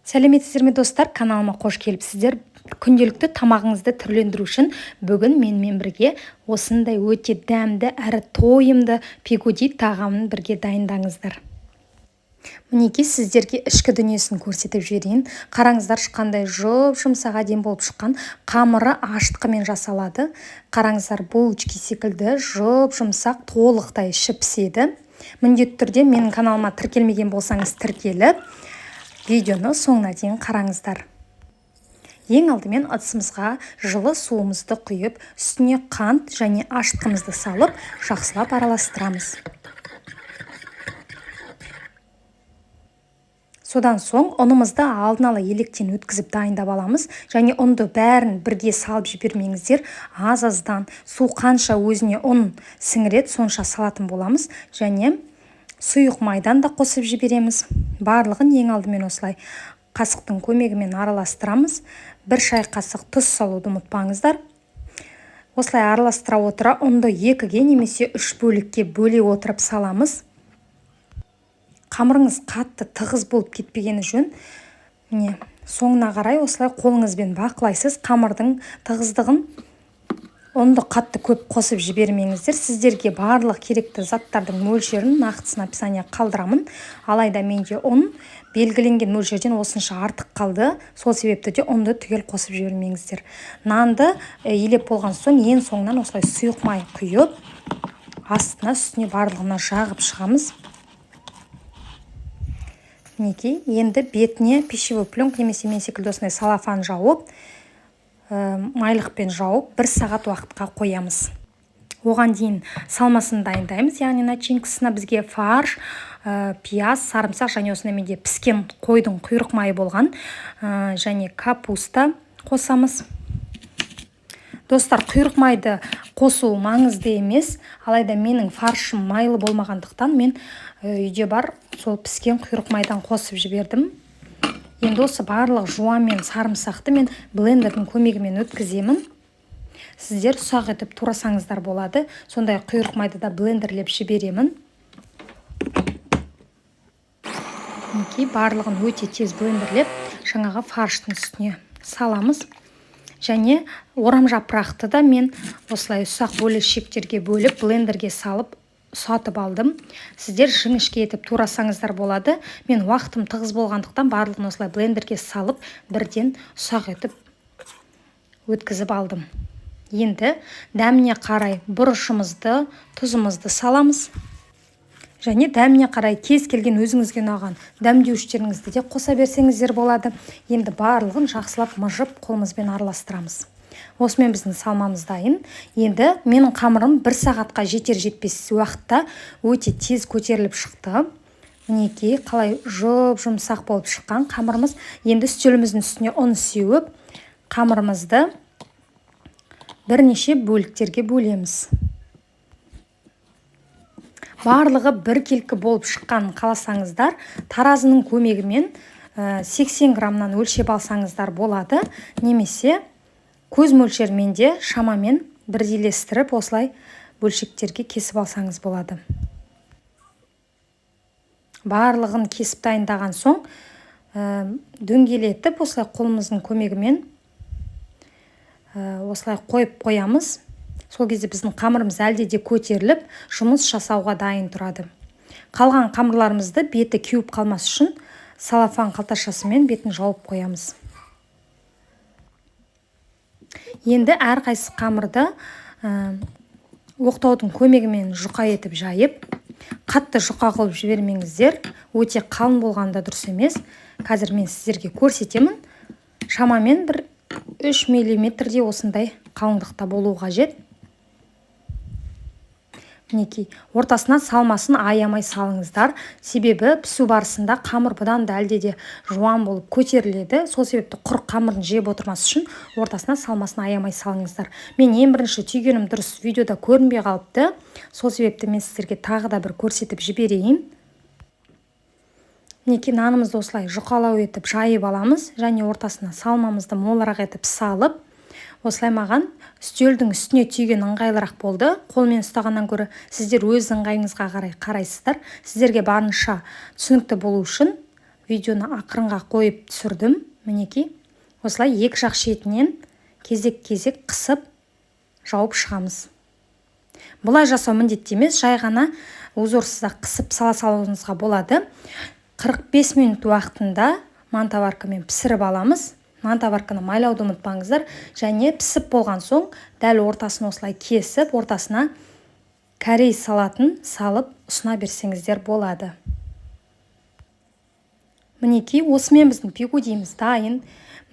Сәлеметсіздер ме, достар? Каналыма қош келіпсіздер. Күнделікті тамағыңызды түрлендіру үшін бүгін менімен бірге осындай өте дәмді әрі тойымды пигоди тағамын бірге дайындаңыздар. Мінекей, сіздерге ішкі дүниесін көрсетіп жіберейін. Қараңыздаршы, қандай жұп-жұмсақ, әдемі болып шыққан. Қамыры ашытқымен жасалады. Қараңыздар, булочки секілді жұп-жұмсақ, толықтай іші піседі. Міндетті түрде менің каналыма тіркелмеген болсаңыз, тіркеліп, видеоны соңына дейін қараңыздар. Ең алдымен ыдысымызға жылы суымызды құйып, үстіне қант және ашытқымызды салып, жақсылап араластырамыз. Содан соң ұнымызды алдын ала електен өткізіп дайындап аламыз. Және ұнды бәрін бірге салып жібермеңіздер, аз-аздан, су қанша өзіне ұн сіңіреді, сонша салатын боламыз. Және сұйық майдан да қосып жібереміз. Барлығын ең алдымен осылай қасықтың көмегімен араластырамыз. 1 шай қасық тұз салуды ұмытпаңыздар. Осылай араластыра отыра ұнды 2-ге немесе 3 бөлікке бөле отырып саламыз. Қамырыңыз қатты тығыз болып кетпегені жөн. Міне, соңына қарай осылай қолыңызбен бақылайсыз қамырдың тығыздығын. Ұнды қатты көп қосып жібермеңіздер. Сіздерге барлық керекті заттардың мөлшерін нақтысын описание қалдырамын. Алайда менде ұн белгіленген мөлшерден осынша артық қалды. Сол себепті де ұнды түгел қосып жібермеңіздер. Нанды илеп болған соң ең соңынан осылай сұйық май құйып, астына, үстіне барлығына жағып шығамыз. Мінекей, енді бетіне пищевой пленка немесе мен секілді осындай салафан жауып, майлықпен жауып, 1 сағат уақытқа қоямыз. Оған дейін салмасын дайындаймыз, яғни начинкасына бізге фарш, пияз, сарымсақ және осындай менде піскен қойдың құйрық майы болған, және капуста қосамыз. Достар, құйрық майды қосу маңызды емес, алайда менің фаршым майлы болмағандықтан мен үйде бар сол піскен құйрық майдан қосып жібердім. Енді осы барлық жуа мен сарымсақты мен блендердің көмегімен өткіземін. Сіздер ұсақ етіп турасаңыздар болады. Сондай құйрық майды да блендерлеп жіберемін. Мінекей, барлығын өте тез блендерлеп, жаңағы фарштың үстіне саламыз. Және орам жапырақты да мен осылай ұсақ бөлшектерге бөліп, блендерге салып ұсатып алдым. Сіздер жіңішке етіп турасаңыздар болады. Мен уақытым тығыз болғандықтан барлығын осылай блендерге салып, бірден ұсақ етіп өткізіп алдым. Енді дәміне қарай бұрышымызды, тұзымызды саламыз. Және дәміне қарай кез келген өзіңізге ұнаған дәмдеуіштеріңізді де қоса берсеңіздер болады. Енді барлығын жақсылап мыжып, қолымызбен араластырамыз. Осымен біздің салмамыз дайын. Енді менің қамырым 1 сағатқа жетер жетпес уақытта өте тез көтеріліп шықты. Мінекей, қалай жұп-жұмсақ болып шыққан қамырымыз. Енді үстеліміздің үстіне ұн сеуіп, қамырымызды бірнеше бөліктерге бөлеміз. Барлығы біркелкі болып шыққанын қаласаңыздар, таразының көмегімен 80 граммнан өлшеп алсаңыздар болады, немесе көз мөлшерімен де шамамен бірдейлестіріп осылай бөлшектерге кесіп алсаңыз болады. Барлығын кесіп дайындаған соң, дөңгелетіп осылай қолымыздың көмегімен осылай қойып қоямыз. Сол кезде біздің қамырымыз әлде де көтеріліп, жұмыс жасауға дайын тұрады. Қалған қамырларымызды беті кеуіп қалмас үшін салафан қалташасымен бетін жауып қоямыз. Енді әрқайсы қамырды оқтаудың көмегімен жұқа етіп жайып, қатты жұқа қылып жібермеңіздер, өте қалың болғанда дұрыс емес. Қазір мен сіздерге көрсетемін. Шамамен бір 3 миллиметрдей осындай қалыңдықта болу қажет. Мінекей, ортасына салмасын аямай салыңыздар. Себебі пісу барысында қамыр бұдан да әлде де жуан болып көтеріледі. Сол себепті құр қамырын жеп отырмас үшін ортасына салмасын аямай салыңыздар. Мен ең бірінші түйгенім дұрыс видеода көрінбей қалыпты. Сол себепті мен сіздерге тағы да бір көрсетіп жіберейін. Мінекей, нанымызды осылай жұқалау етіп жайып аламыз және ортасына салмамызды молырақ етіп салып, осылай маған үстелдің үстіне түйген ыңғайлырақ болды. Қолмен ұстағаннан гөрі сіздер өз ыңғайыңызға қарай қарайсыздар. Сіздерге барынша түсінікті болу үшін Видеоны ақырынға қойып түсірдім. Мінекей, осылай екі жақ шетінен кезек-кезек қысып, жауып шығамыз. Бұлай жасау міндетті емес, жай ғана узорсыз ақ қысып сала салуыңызға болады. 45 минут уақытында мантоваркамен пісіріп аламыз. Мантоварканы майлауды ұмытпаңыздар. Және пісіп болған соң, дәл ортасын осылай кесіп, ортасына корей салатын салып, ұсына берсеңіздер болады. Мінекей, осымен біздің бигудиіміз дайын.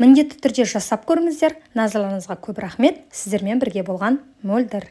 Міндетті түрде жасап көріңіздер. Назарларыңызға көп рахмет. Сіздермен бірге болған Мөлдір.